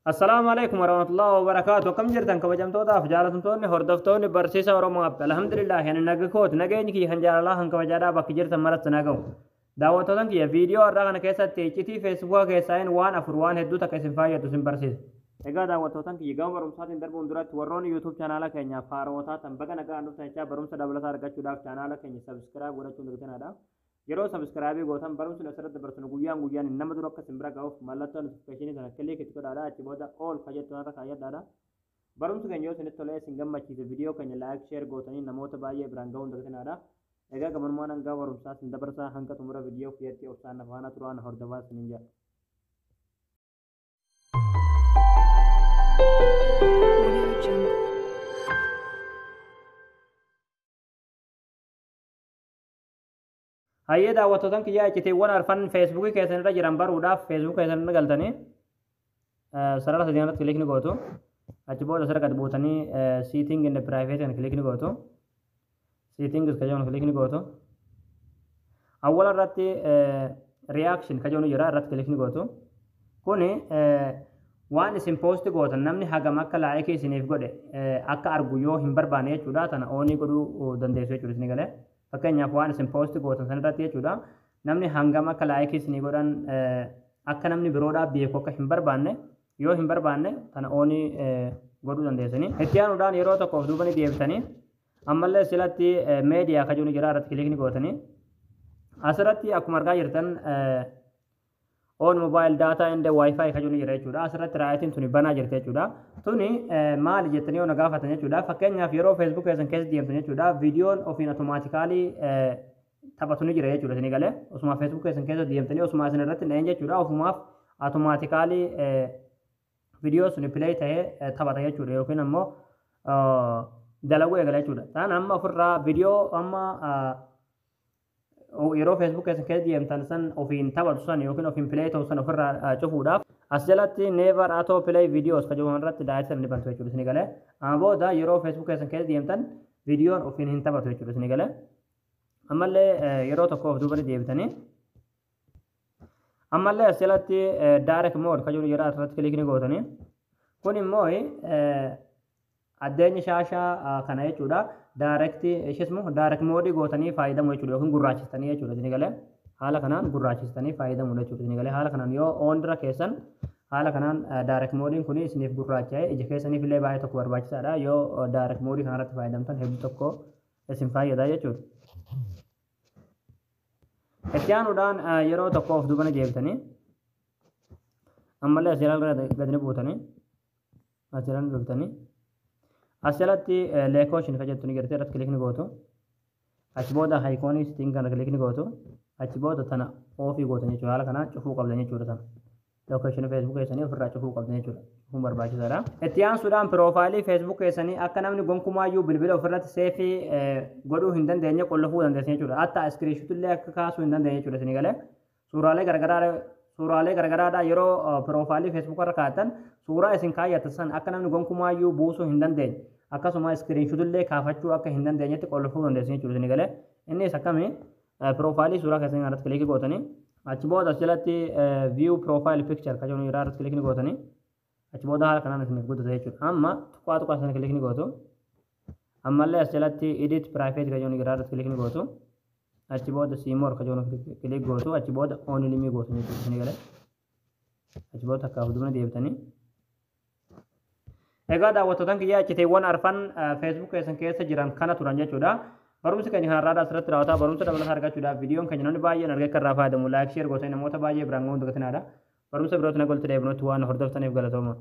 Assalaamu alaikum warahmatullahi wabarakaatu. Akkam jirtan, kabajamtootaaf jaalatamtoonni hordoftoonni Barsiisa Oromoo App? Alhamdulillah, ani naga kooti. Nageenyi kiyya kan jaalalaa kan kabajaadhaa bakki jirtan maratti nagahu. Daawwattootan kiyya, viidiyoo har'aa kana keessatti iccitii Feesbuukaa keessaa waan afur, waan hedduu takka isin fayyadu isin barsiisa. Egaa daawwattootan kiyya, gama barumsaatiin darbuun duratti warroonni YouTube chaanaala keenyaaf haarootaa tan baga nagaan dhuftan jechaa, barumsa dabalataa argachuudhaaf chaanaala keenya subscribe godhachuun dagatinaa. Yeroo subscribe gootan barumsi asirratti dabarsinu guyyaan guyyaan nama dura akka isin bira ga'uuf mallattoo notification sana click itti godhaadha. Achi booda all ka jettu irra kaayyadhaadha. Barumsi keenya yoo isinitti tolee isin gammachiise, viidiyoo keenya like, share gootanii namoota baay'ee biraan ga'uun dagatinaadha. Egaa gabanumaan hanga barumsaa isin dabarsaa, hanga xumura viidiyoo kiyyatti obsaan na faana turaan hordofaa isiniin jedha. Audio Jungle. Hayyee daawwattootan kiyyaa, iccitiiwwan arfan Feesbuukii keessan irra jiran baruudhaaf Feesbuukii keessan irra galtanii sarara sadii irratti click ni gootu. Achi booda asirra gad buutanii setting and privacy kan click ni gootu. Settings ka jedhamu click ni gootu. Awwala irratti reaction ka jedhamu jira, irratti click ni gootu. Kuni waan isin post gootan namni hagam akka like isiniif godhe akka argu yoo hin barbaanne jechuudha, tana on godhuu dandeessu jechuudha isin galee. Fakkeenyaaf, waan isin post gootan san irratti jechuudha, namni hangam akka like isinii godhan akka namni biroodhaa beeku akka hin barbaanne yoo hin barbaanne, tana on godhuu dandeessanii. Itti aanuudhaan yeroo tokkoof duuba ni deebitanii, ammallee silatti media ka jiru jira, irratti click ni gootanii. Asirratti akkuma argaa jirtan on mobile data and wifi ka jiru jira jechuudha. Asirratti rightiin tuni banaa jirti jechuudha. Tuni maali jettanii yoo na gaafatan jechuudha. Fakkeenyaaf, yeroo Facebook keessan keessa deemtan jechuudha, viidiyoon ofiin automatically taphatu ni jira jechuudha isinii galee. Osuma Facebook keessan keessa deemtanii osuma isin irratti hin dha'in jechuudha, ofumaaf automatically viidiyoo sun play ta'ee taphata jechuudha yookiin ammoo dalaguu eegala jechuudha. Ta'an amma ofirraa viidiyoo amma yeroo Facebook keessa keessa deemtan san ofiin taphatu san yookiin ofiin play ta'u san ofirraa cufuudhaaf, as jalatti never auto play videos ka jedhamu irratti daa'ima ni bantu jechuudha isinii galee. Amma booda yeroo Facebook keessan keessa deemtan viidiyoon ofiin hin taphatu jechuudha isinii galee. Ammallee yeroo tokko of duuba deebitanii, ammallee as jalatti dark mode ka jedhu jira, asirratti click ni gootanii. Kun immoo addeenya shaashaa kana jechuudha. Dark ishismu dark mode gootanii fayyadamu jechuudha yookiin gurraachistanii jechuudha isinii galee. Haala kanaan gurraachistanii fayyadamu jechuudha isinii galee. Haala kanaan yoo on dura keessan, haala kanaan dark modeiin kun isiniif gurraacha'ee ija keessaniif illee baay'ee tokko barbaachisaadha. Yoo dark mode kanarratti fayyadamtan hedduu tokko isin fayyada jechuudha. Itti aanuudhaan yeroo tokko of duubana deebitanii, ammallee as jala gadi ni buutanii, as jala ni dhuftanii, as jalatti location ka jettu ni gartee, irratti click ni gootu. Achi booda icon setting kana click ni gootu. Achi booda tana off gootan jechuudha. Haala kanaan cufuu qabdan jechuudha tana. Location Facebook keessanii ofirraa cufuu qabdan jechuudha. Cufuun barbaachisaadha. Itti aansuudhaan profile Facebook keessanii akka namni gonkumaayyuu bilbila ofirratti save godhuu hin dandeenye qollofuu dandeessan jechuudha. Hatta screenshot illee akka kaasuu hin dandeenye jechuudha isinii galee. Suuraalee garagaraadhaa yeroo profile Facebook irra kaa'atan, suuraa isin kaayyatan san akka namni gonkumaayyuu buusuu hin dandeenye, akkasuma screenshot illee kaafachuu akka hin dandeenyetti qollofuu dandeessan jechuudha isinii galee. Innis akkamii? Profile suuraa keessanii irratti click gootanii, achi booda as jalatti view profile picture ka jedhu irratti click ni gootanii, achi booda haala kanaan isiniif guddata jechuudha. Amma tuqaa tuqaa sana click ni gootu. Ammallee as jalatti edit private ka jedhu irratti click ni gootu. Achi booda see more ka jedhu click gootu. Achi booda only me gootu jechuudha isinii galee. Achi booda takkaaf duubna deebitanii. Egaa daawwattootan kiyyaa, iccitiiwwan arfan Facebook keessan keessa jiran kana turan jechuudha. Barumsi keenya kanarraa asirratti raawwataa. Barumsa dabalataa argachuudhaaf viidiyoon keenya namni baay'een argee akka irraa fayyadamu like, share gootanii namoota baay'ee biraan ga'uun dagatinaadha. Barumsa birootti na golti deebinutti waan hordoftaniif galatooma.